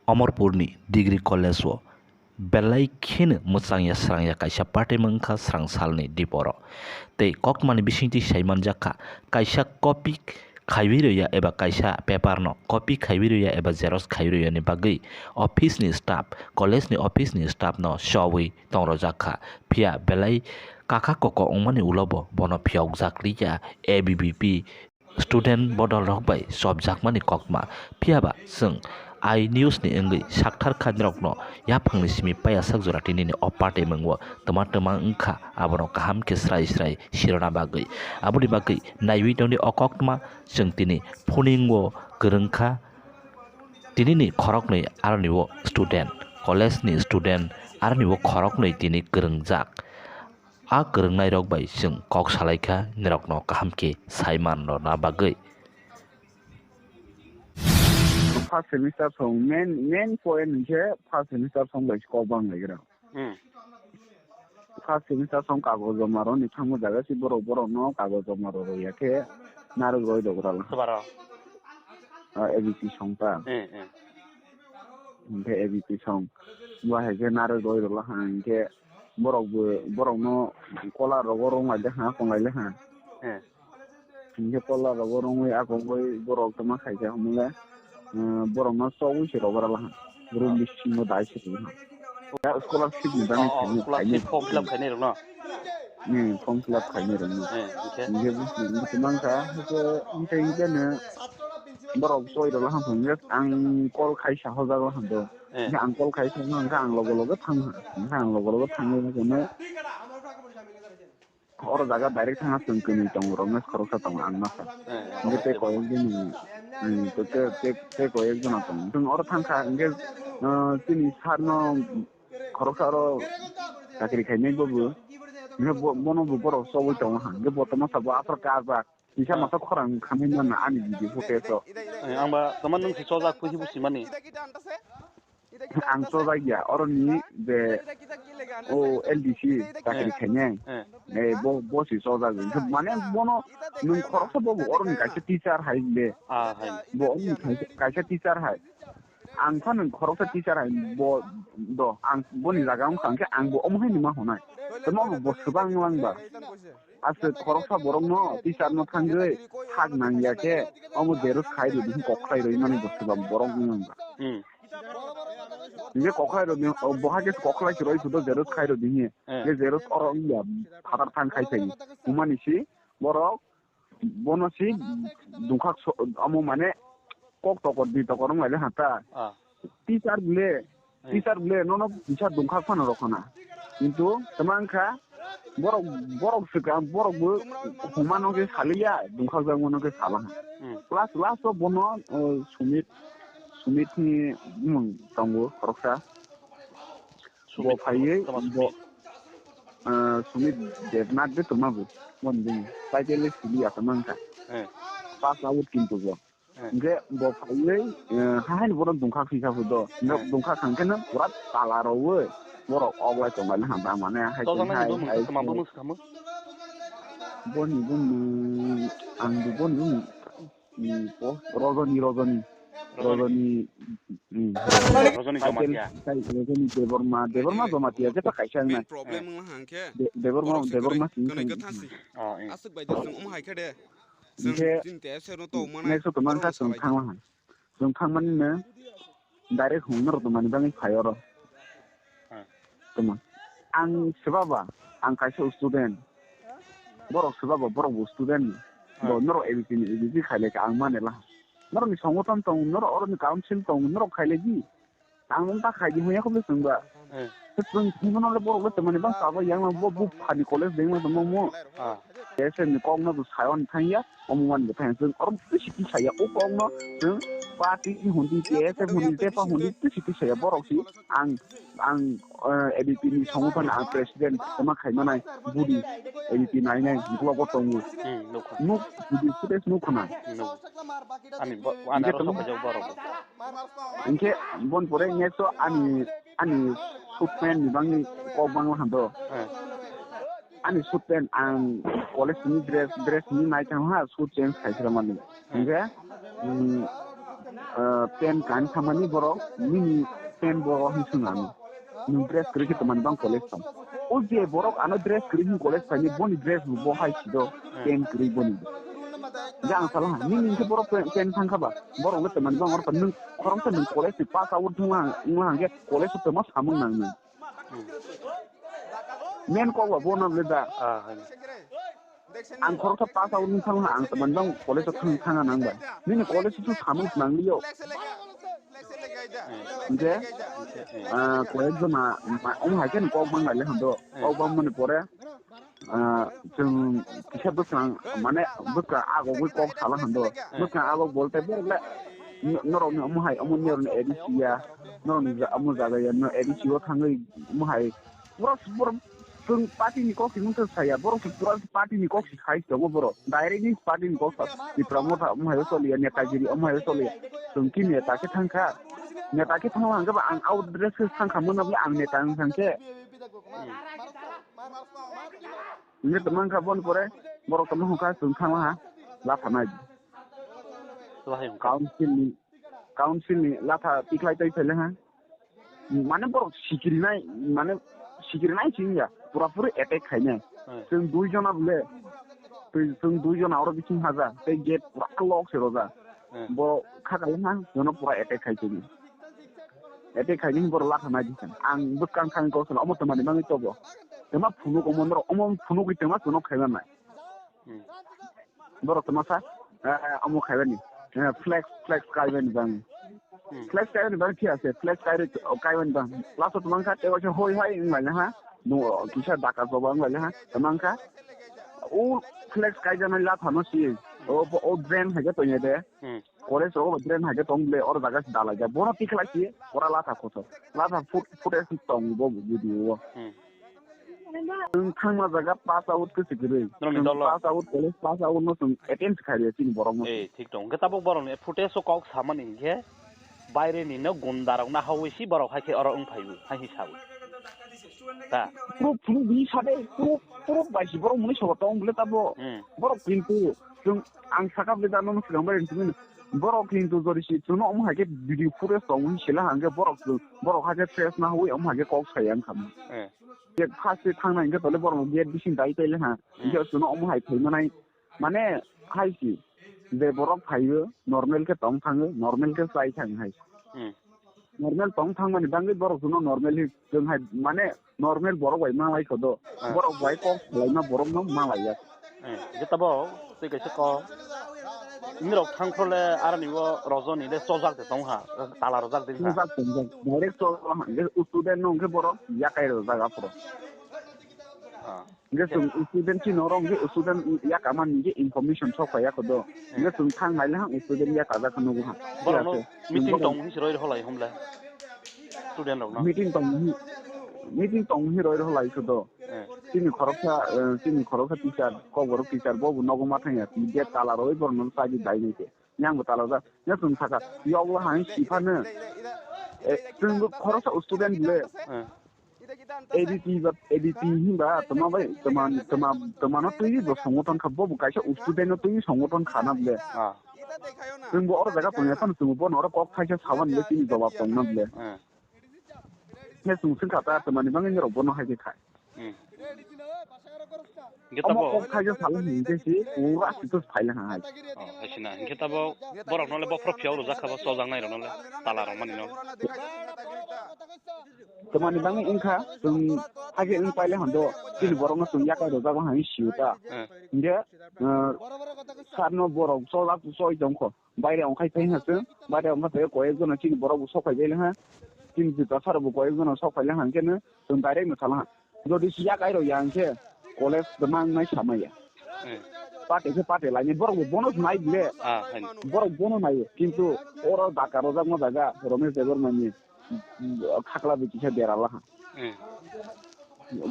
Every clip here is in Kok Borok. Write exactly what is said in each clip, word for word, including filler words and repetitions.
Omorpurni Degree College-o belai kheno mwchangya srangya kaisa party wngkha srang salni diporo. Tei koktwmani bisingtwi saimanjakha, kaisa copy khaiwi rwya eba kaisa paper-no copy khaiwi rwya eba xerox khaiwi rwyani bagwi office-ni staff, college-ni office-ni staff-no chowi tongrojakha. Phiya belai kakha koko wngmani ulobo bono phiyokjakliya A B V P student bodol rok bai chopjakmani koktwma. Phiya ba chwng I News ni wngwi sakthar kha nirokno yaphangni simi payasak jora tinini o party mwngo twma twma wngkha, abono kaham khe srai srai sirona bagwi. Aboni bagwi naiwi tongdi o koktwma, chwng tini phuningo kwrwngkha. Tinini khoroknwi aroni o student, college ni student aroni o khoroknwi tini kwrwngjak. A kwrwngnairok bai chwng kok salaikha, nirokno kaham khe saiman rwna bagwi. First semester song main, main point hwnkhe first semester song bai kok bang laigra. Hmm. First semester song kagoj joma rwni thangma jaga si borok, borokno kagoj joma rw ya khe narwk roi dogra la. Tubaro. A B P song ta. Hmm, hmm. Hwnkhe A B P song. Bo hai khe narwk roi rw la ha hwnkhe borok bo, borokno kola rogo rwng lai de ha, kong lai le ha. Hmm. Hingke tola rogo rongwi akongwi borok tongma khaikha hwnmale, eh, borokno chobwi se rogo rwlaha. Room bisingo dai se tongha. Ya scholarship ni bagwi Oh, oh, khainai, scholarship khainai. Form fill up khainai rokno? Hmm, form fill up khainai rokno. Eh, hingke? Hingke busi, busi mankha, hingke, hingke, hingke no borok choi rwlaha hwnkhe ang call khai sahojak laha do. Eh. Hingke ang call khai sahojak hwnkhe ang logo logo thangha. Hingke ang logo logo thangwi hwnkhe no, Oro jaga direct thangna chwng kwnwi tongo, rok mech khoroksa tongo, ang masa. Eh, hingke tei koyek din, hmm, tei, tei, tei, tei koyek jona tongo. Chwng oro thangkha, hingke, ah, chini sir no khoroksa oro chakri khainai bobo. Hingke bo, bono bo borok chobwi tongo ha. Hingke bo tongma sabo aswk kajak. Kisa Ah. masa khorang khamwi mano ani video footage o. Eh, ang ba tongma nwng si chojak phuihi bo simani. Ang chojak ya, oroni je o L D C chakri Eh. khainai. Eh. Eh, bo, bo si chojak. Mane bono nwng khoroksa bo, bo oroni kaisa teacher hai le. Ah, hai. Bo oroni kaisa, kaisa teacher hai. Ang phano khoroksa teacher hai bo do. Ang boni jaga wngkha hwnkhe ang bo omo hai ni ma hwnai. Tamo bo, bo swbang lang ba. Aswk khoroksa borokno teacher no thangwi sak nang ya khe omo xerox khai rw di hwn kok khlai rw mani bo swbang borok wng lang ba. Hmm. Hingke koklai rok ni, o, bo hai khe koklai se roi phuto xerox khai rw di hiye. Eh. Hingke xerox oro wngya phatar thang khai sai. Humani si borok bono si dungkhak so, omo mane kok tokor di tokor wng lai le ha ta. Ah. Teacher bole, Eh. teacher bole nono kisa dungkhak phano rw khna. Kintu tama wngkha Borok, borok swkang, borok bo huma no khe saliya, dungkhak jagma no khe sala. Hmm. Last, last o bono, uh, Sumit, Sumit ni bumung tongo khoroksa. Bo Sumit, phaiwi tama bo, Sumit. Uh, Sumit Devnath de tongma bo, boni bini title le siliya tongma wngkha. Eh. Pass out kintu bo. Eh. Hingke bo phaiwi, eh, hahaini borok dungkhak swi kha phuto. Hingke Eh. dungkhak hangkhe no pura tala rowi borok oglai tonglai no hambai mane hai Chojak nai hai bumung hai se kwma hai. Bumung se kwma? Boni bumung ang bo boni bumung, mm, po, Rojoni, Rojoni. Rojoni. Rojoni, mm. Rojoni Title, Jamatia. Tai Rojoni Debbarma, Debbarma Jamatia, jeta kaisa wngna. Main problem wngkha hangkhe De-, Debbarma, borok se Debbarma kwnwi, sing kwnwi sing. Kwthang si. Oh, eh. Aswk bai de chwng omo hai khe de. Hingke next o tongma wngkha chwng thangma hai. Chwng thangmani no direct hwn norok tongmani bagwi phai oro. Hmm. Tongma. Ang swbaba, ang kaisa student. Borok swbaba, borok bo student. Bo norok A B P ni A B P khailai kha ang mane la. Norokni songothon tong, norok oroni council tong, norok khailai di. Ang wng ta khai di hwnwi yakho le chwng ba. Eh. Chwng thwngmano le borok le tongmani bang sabo yang bo bu phani college dengma tongmo mo. Ah. K S F ni kok no bo sayon thangya, omo man bo thang chwng oro twi siti saya o kok no chwng party ni hundi K S F hundi tepa hundi twi siti saya borok si ang, ang, eh, A B P ni songo phano ang president tongma khai manai budi A B P nai nai nukla bo tongo. Hmm, nukha. Nuk budi footage nukha na. Nuk. Ani bo, ani aro sopai jago borok bo. Hingke bon pore next o ani, ani suit pant ni bagwi kok bangla hando. Eh. Ani suit pant ang college ni dress, dress ni nai thang ha suit change khai sira mani. Hingke, mm, Ah, pen kan samani borok, nini pen borok hin sung ano. Nung dress kwrwi khe tamani bang college thang. O je borok ano dress kwrwi hin college thangni boni dress bo bo hai sido, pen kwrwi boni. Jang sala ha, nini khe borok pen, pen thang kha ba, borok le tamani bang or nung khoroksa nung college ni pass out thung lang, wng lang khe college o tamo samung nang nung. Men kok ba bono le da. Ah, hai. Ang khoroksa pass out wng thang ha, ang tamani bang college o thang, thang nang ba. Nini college o samung nang liyo. Je, ah, koyek jona, ma, ong hai khe kok bang lai le hando. Kok bang mani pore, ah, chwng kisa bwswng, mane bwswng agogwi kok sala hando. Bwswng agog bolte borok le, no-, norokni omo hai, omo ni orni A D C ya, norokni ja-, omo jaga ya, no A D C o thangwi omo hai. Borok, borok chwng party ni kok si mungsa saya, borok si pura party ni kok si sai tongo borok. Direct ni party ni kok sa, Tipra Motha omo hai o choliya, Netagiri omo hai o choliya. Chwng ki neta khe thang kha. Neta khe thang lang khe ba ang out dress khe thang kha mano bole ang neta wng thang khe. Neta mang kha bon pore borok tamo hwn kha chwng thang ha. Latha nai. Latha hwn kha. Council ni, council ni latha tikhlai tai phai le ha. Mane borok sikirinai, mane sikirinai sing ya, pura puri attack khainai. Hmm. Chwng dui jona bole, twi chwng dui jona oro bising haja, tei gate pura lock se roja. Hmm. Bo khakal ha, jono pura attack khai chini. Attack khai ni borok latha nai di khan. Ang bwskang thang kok sana, omo tamani bangwi tobo. Tema phunuk omo norok, omo phunuk wi tema chwng nok khaiba nai. Hmm. Borok tongma sa, eh, omo khaibani, eh, flex, flex kaibani bang. Hmm. Flex kaibani bang phiya se, flex kai, kaibani bang. Last o tongma kha, tei waisa hoi hai wng laina ha, no, kisa daka joba wng laina ha, tongma kha. O flex kaijaknai latha no si, o, o drain hai khe tongya de. Hmm. College rogo drain hai khe tong bole, oro jaga si dalai ja. Bono tikhlai si, ora latha kotor. Latha foot, footage tong bo video o. Hmm. Nwng thangma jaga pass out khe se kwrwi. Norokni nwng dolo. Pass out, college pass out no chwng attempt khairya chini borok no. Eh, thik tong. Hwnkhe tabuk borokni footage o kok samani hinkhe baire ni no gunda rok no hawi si borok hai khe oro wng phaiwi, hai hi sawi. Ta. Proof, proof hi sade, proof, proof bai si borok muni sobo tong bole tabo. Hmm. Borok kintu chwng ang saka bole da no swkang bai ring simi. Borok kintu jodi si chwng no omo hai khe video footage tong hi sila hangke borok chwng, borok hai khe fresh na hawi omo hai khe kok sai ang kha. Eh. Gate first se thangna hinkhe tole borok gate bising dai tele ha. Hmm. Hinkhe chwngno omo hai thaimanai, mane, hai si, je borok phaio, normal khe tong thango, normal khe chai thang hai. Hmm. Normal tong thangmani bangwi borok chwngno normal hi chwng hai, mane, normal borok bai ma lai khodo. Hmm. Borok bai kok laima borokno ma laiya. Eh, je tabo tei kaisa kok. Nirok thangphro le aroni o rojoni le chojak de tong ha, tala rojak de ha. Chojak tongjak. Direct chojak ha. Hingke student no hingke borok yakai rojak aphuru. Ah. Hingke chwng student chini oro hingke student yaka mani hingke information sok phai ya kodo. Eh. Hingke chwng thang nai le hang student yakajak nugo ha. Borok no meeting tong hingse roi rw lai hom le. Student rok no. Meeting tong hi, meeting tong hi roi rw lai kodo. Eh. Chini khoroksa, eh, chini khoroksa teacher, kokborok teacher, bo bo nogo ma thangya, gate tala rwi borokno chadi dai nai khe. Yang bo tala rwjak, yang chwng sakha, yokla hai siphano, eh, chwng bo khoroksa student le, eh, A D P ba, A D P hinba, tama bai, tama, tama, tamano twi bo songothon kha, bo bo kaisa student no twi songothon khana bole. Ah. Chwng bo oro jaga tongya phano chwng bo bono oro kok thaisa saban le chini jawab tongna bole. Eh. Khe chwng swngkha ta, tamani bagwi norok bono hai khe khai. Hmm. Hingke omo tabo kok khai khe salo hingke si pura situs phai le hai. Oh, hai sina. Hingke tabo borok no le bophro phiyok rwjak kha bo chojak nai rok no le tala rok mani no. Tamani bagwi wngkha chwng hai khe wng pai le hando chini borok no chwng yakai rwjago hai sio ta. Hmm. Hingke, uh, sar no borok chojak choi tongkho. Baire ongkhai phai ha chwng, baire ongkhai phai koyek jona chini borok bo sok phai bai le ha, chini jwta sar bo koyek jona sok phai le ha, hingke no chwng direct no sala ha. Jodi si yakai rok ya hingke college kwbang nai samaya. Hmm. Pate khe pate laini borok bo bono nai bile. Ah, hai. Borok bono nai, kintu oro daka rojak ma jaga Romesh Debbarma ni. Khakla bai kisa berala ha. Hmm.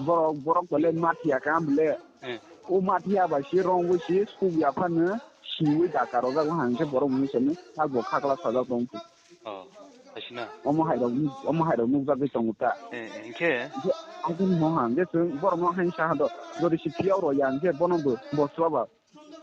Borok, borok tole mathiya kam le. Hmm. O mathiya bai si rong bai si suk ya phano siwi daka rojak ha hingke borok mui sani abo khakla sajak tong. Oh, asina. Omo hai rok, omo hai rok nukjagwi tongo ta. Eh, eh, hingke? Hingke ang khe mo ha, hingke chwng borok no hai sa ha do. Jodi si phiyok rok ya hingke bono bo, bo chwla ba.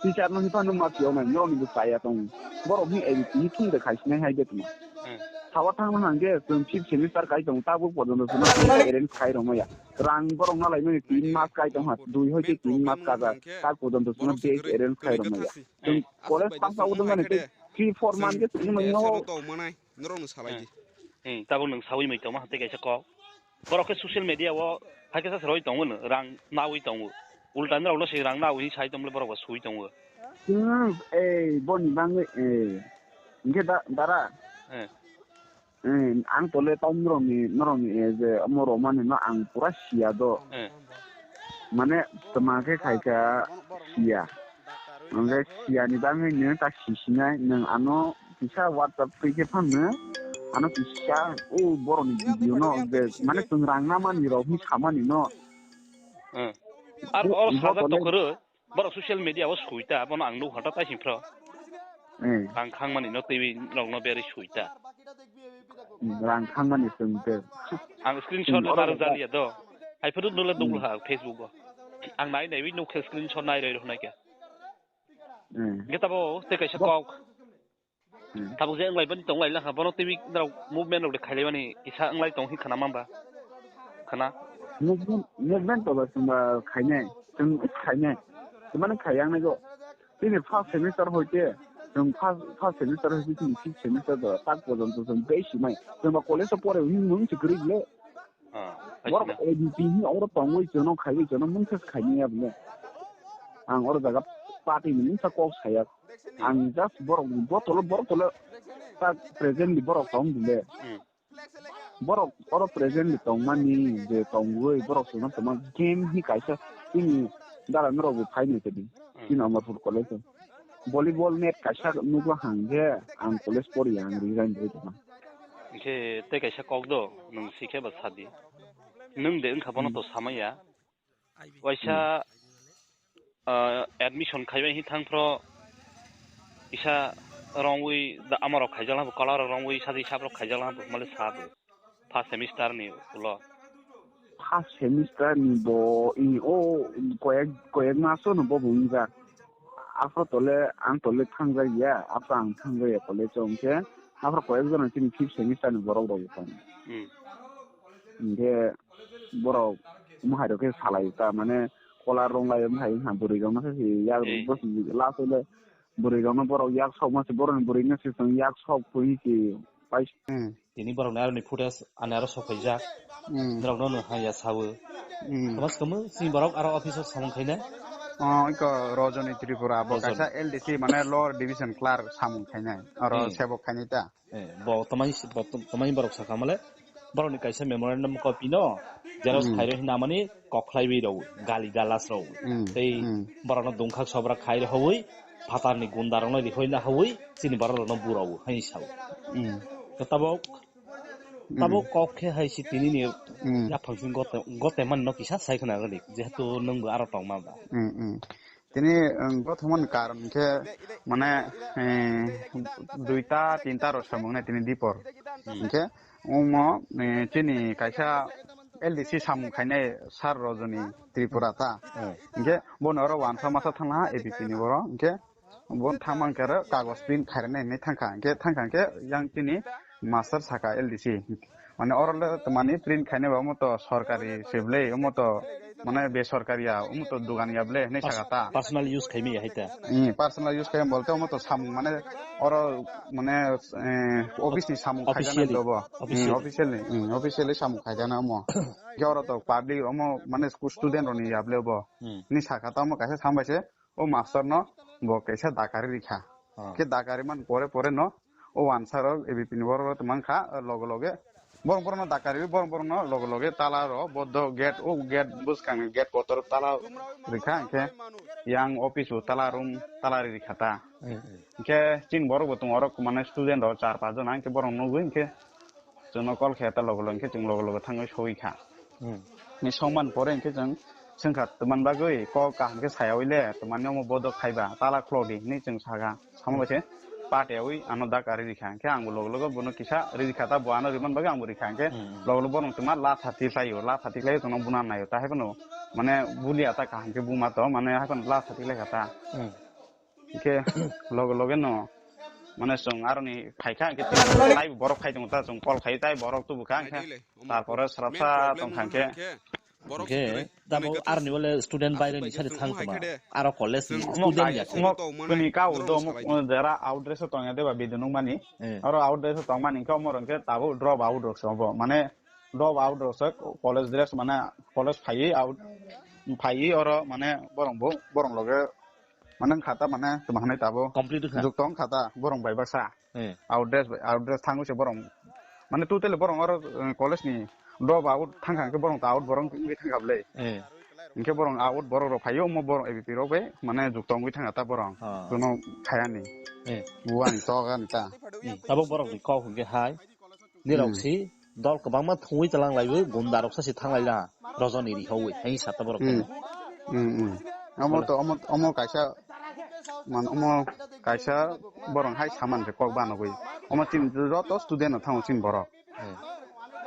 Teacher no himphano ma phiyoknai, norokni bo chaya tongo. Borok hi A B P hi thung de khai sinai hai de tongma. Hmm. Sawa thangma hangke chwng fifth semester kai tongo, tabuk porjonto chwngno arrange khai rwmaya. Rang borok na laimani tin mas kai tongha, dui hoite tin mas kaja, tak porjonto chwngno base arrange khai rwmaya. Chwng college pass out wngmani tei three four month ke chwngno manwi no. Norokno salai di. Hmm, tabuk nwng sawi mai tongma tei kaisa kok. Borok khe social media o hai khe sa roi tongo no, rang nawi tongo. Ulta norok no se rang nawi sai tongmole borok bo sui tongo. Hmm, ei, boni bangwi, ei. Hingke da, dara. Eh. Eh, ang tole tau norokni, norokni, eh, je omo romani no ang pura siya do. Eh. Mane, toma khe khaika siya. Hingke siya ni bangwi nwng ta sisinai, nwng ano kisa WhatsApp twi khe phano, ano kisa, o borokni video no, je, mane, chwng rang namani rok, hi samani no. Eh. Ar bo-, oro bo sajak tole tokhoro. Borok social media o sui ta, bono ang nukha ta tai sing phro. Hmm. Rang khangmani no twi rok no berwi sui ta. Hmm, rang khangmani sung te. Ang screenshot Hmm, no oro narwk jaliya do. Hai phuru nula Hmm. nukha Facebook o. Ang nai naiwi nukha screenshot nai roi rok nai khe. Hmm. Ge tabo tei kaisa Bo- kok. Hmm. Tabuk je wng lai bani tong lai lakha, bono twi rok movement rok de khai lai mani kisa wng lai tong hi khana mamba. Khana. Movement, movement to ba chwng ba khainai, chwng khainai. Chwng mani khai yang nai go. Chini first semester hoite, chwng first, first semester hoite chini fifth semester do, tak porjonto chwng besi mai. Chwng ba college o pore hwnwi mung se kwrwi le. Ah, Borok hai sina. A D P ni oro tongwi chwngno khaiwi chwngno mungsa khaimaya bwle. Ang oro jaga party ni mungsa kok saya. Ang just borok ni botolo, borok tolo ta presently borok tong bwle. Hmm. Borok oro presently tongmani je tongwi borok chwngno tongma game hi kaisa chini dara norok bo phaini tadi. Hmm. Chini Amarpur college o. Volleyball net kaisa nukla hangkhe ang college poriya ang resign rwi tongma. Hingkhe tei kaisa kok do, nwng sikhe ba sadi. Nwng de wngkha bono Hmm. to samaya. Waisa, Hmm. ah, admission khaibai hi thangphro kisa rongwi da amarok khaijak labo, color rongwi sadi saprok khaijak labo, male sabo. First semester ni ulo. First semester ni bo i o koyek, koyek maso no bo bo wngjak. Afro tole ang tole thangjak ya, afro ang thangjak ya college o hwnkhe afro koyek jona chini fifth semester ni borok rok bo tong. Hmm. Hingke borok mohai rok khe salai ta mane kolar rong lai mohai wngkha bwrwi rok no khe ya Ei. Bwswk last le bwrwi rok no borok yak sok ma se borok ni bwrwi no se chwng yak sok phui se pai. Hmm. Tini borok ni aroni footage ani aro sok phaijak. Hmm. Norok no no haya sawo. Hmm. Kama se kamo si borok aro office o samung khaina. Oh, iko Rajani Tripura bo Rajani. Kaisa L D C mane lower division clerk samung khainai. Aro Hmm. Sebok khainai ta. Eh, bo tamani, bo tam-, tamani borok sakha male, borokni kaisa memorandum copy no, xerox Hmm. khairok hinamani koklaiwi rw, gali galas rw. Hmm. Tei Hmm. borokno dungkhak sobra khai rw hoi, phatarni gunda rokno rihoi na hoi, chini borok rokno bu rw, hai sao. Hmm. To tabok, Hmm. tabok kok khe hai si tini ni Hmm. yaphang sing gote, gote man no kisa sai khna gani, jehetu nwng bo aro tongma ba. Hmm, hmm. Tini, ang bothomani karon khe, mane, eh, duita, tinta rok samung nai tini dipor. Hmm. Hingkhe, omo, eh, chini kaisa L D C samung khainai Sir Rajani Tripura ta. Hmm. Hingkhe, bono oro wansa masa thangna ha A B P ni boro. Hingkhe, bo thangma hingkhe aro kagos print khairoknai hinwi thangkha. Hingkhe, thangkha hingkhe, yang chini master saka L D C. Mane oro le to mane print khainai ba omo to sorkari se bwle, omo to mane besorkari ya, omo to dogan ya bwle hinwi Pers-, saka ta. Personal use khaimaya hai ta. Hmm, personal use khai bolte omo to samung mane oro mane, eh, office ni samung khaijana Officially. Dobo. Officially. Hmm, officially, hmm, officially samung khaijana omo. Ke oro to public omo mane school student roni ya bwle bo. Hmm. Ni saka ta omo kaisa sambai se. O master no bo kaisa dakari rikha. Ah. Khe dakari man pore pore no o wansa rok A B P ni borok rok tongmang kha, loge loge borok borok no dakari borok borok no loge loge tala rok bo do gate o gate bwskang gate kotor tala rikha hwnkhe yang office o tala room tala rikha ta. Hmm, hmm. Hwnkhe chini borok bo tongo oro mane student rok char pas jona hwnkhe borok nugwi hwnkhe Chwngno call khe ta logo logo hwnkhe chwng logo logo thangwi soi kha. Hmm. Ni songman pore hwnkhe chwng swngkha twman bagwi kok kaham khe sayawi le twmani omo bodo khaiba tala khulokdi hinwi chwng sakha. Samo bai se pateyawi ano dakari rikha hwnkhe angbo logo logo bono kisa ririkha ta bo ano rimani bagwi angbo rikha hwnkhe Hmm. logo logo bono twma latha tikhlaio latha tikhlaio chwngno buna naio ta haiphano mane bulia ta kaham khe buma to mane haiphano latha tikhlaikha ta. Hmm. Hingke loge loge no, mane chwng aroni phaikha, hingke tai borok phai tongo ta, chwng call khai tai borok tubu kha, hingke tarpore srapsa tongkha, hingke Hingke tamo aroni wale student baire ni sari thang tongma, aro college ni student ya khe. Omo kuni ka udo, omo jera out dress o tongya deba bidunung mani. Eh. Aro out dress o tongmani hingke omo rok hingke tabuk drop out rok se obo. Mane drop out rok se college dress mane college phaiwi out phaiwi oro mane borong bo borong loge mane wngkha ta mane tamo hinwi tabuk complete wngkha. Juk tong kha ta borong bai baksa. Eh. Out dress bai, out dress thangwi se borong. Mane totally borong oro, eh, college ni drop out thang kha hwnkhe borong ta out borong wngwi thang kha bwle. Eh. Hwnkhe borong out borok rok phaio, omo borok A B P rok bai mane juk tongwi thang kha ta borong. Ah. Kuno khayani. Eh. Buwani togani ta. Hmm. Abo borok ni kok hwnkhe hai. Nirok Hmm. si dol kwbangma thungwi tlang laiwi gunda rok sa si thang lai la. Rojoni rihowi hai sata borok. Hmm. Hmm, hmm. Omo to, omo, omo kaisa, man, omo kaisa borok hai saman se kok banogwi. Omo chini joto student no thango chini borok. Hmm.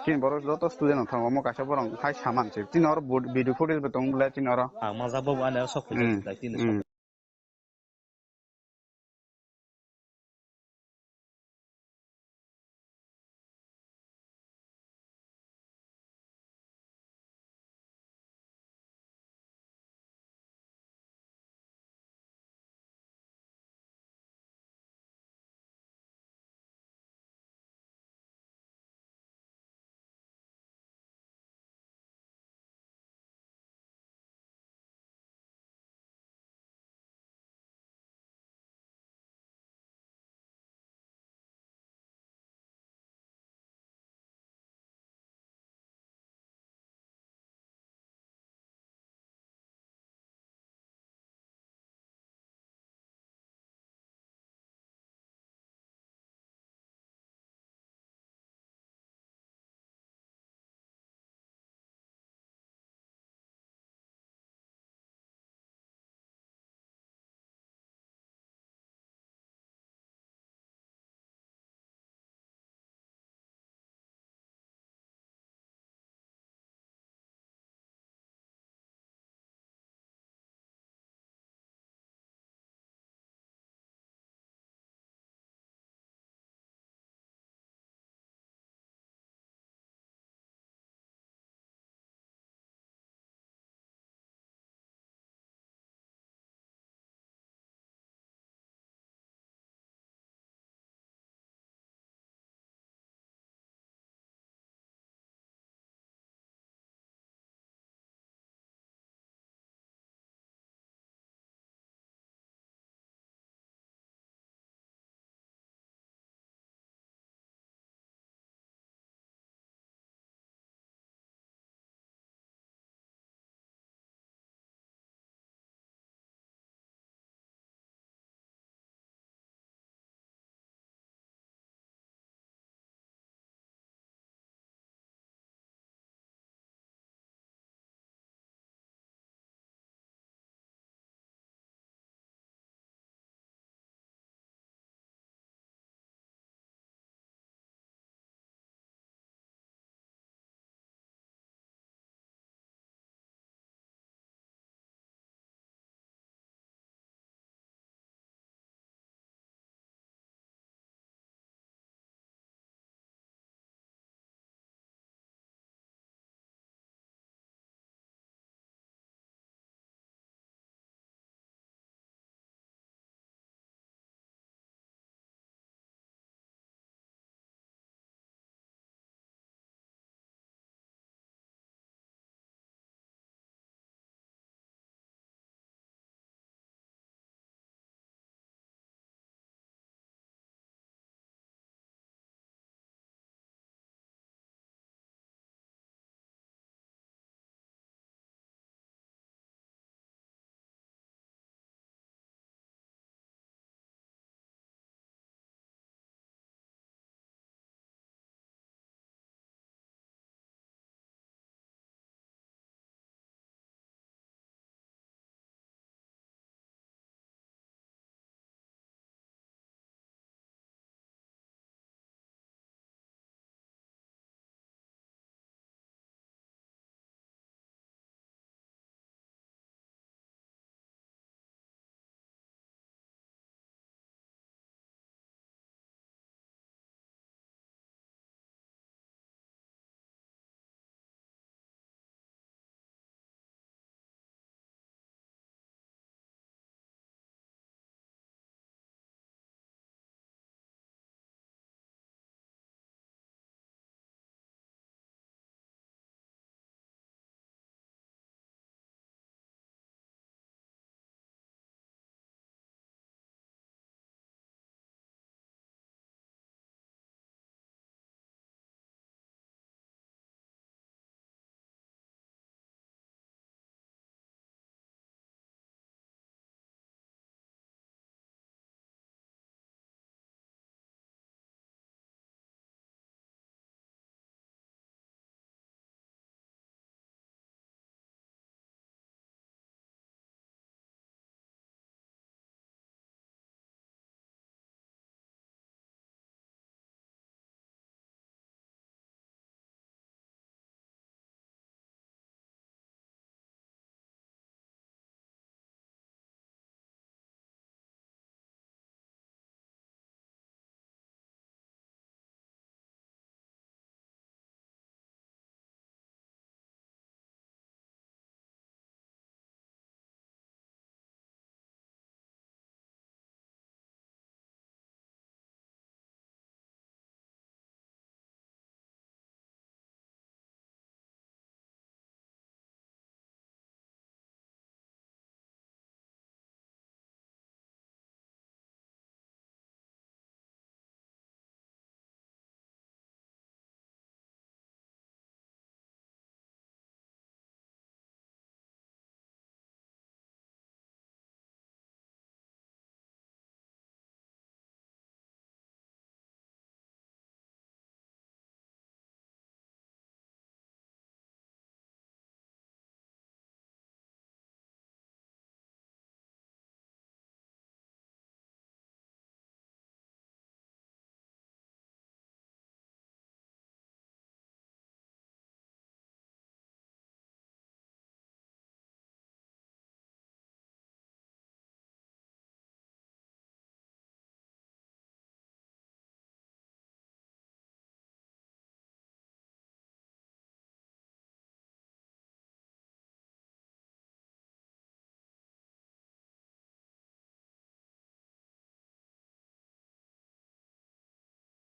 Chini borok joto student no thango, omo kaisa borok hai saman se. Chini oro bud-, video footage bo tong bwle chini oro. Ah, maza bo ane sok Hmm. Lai chini Hmm.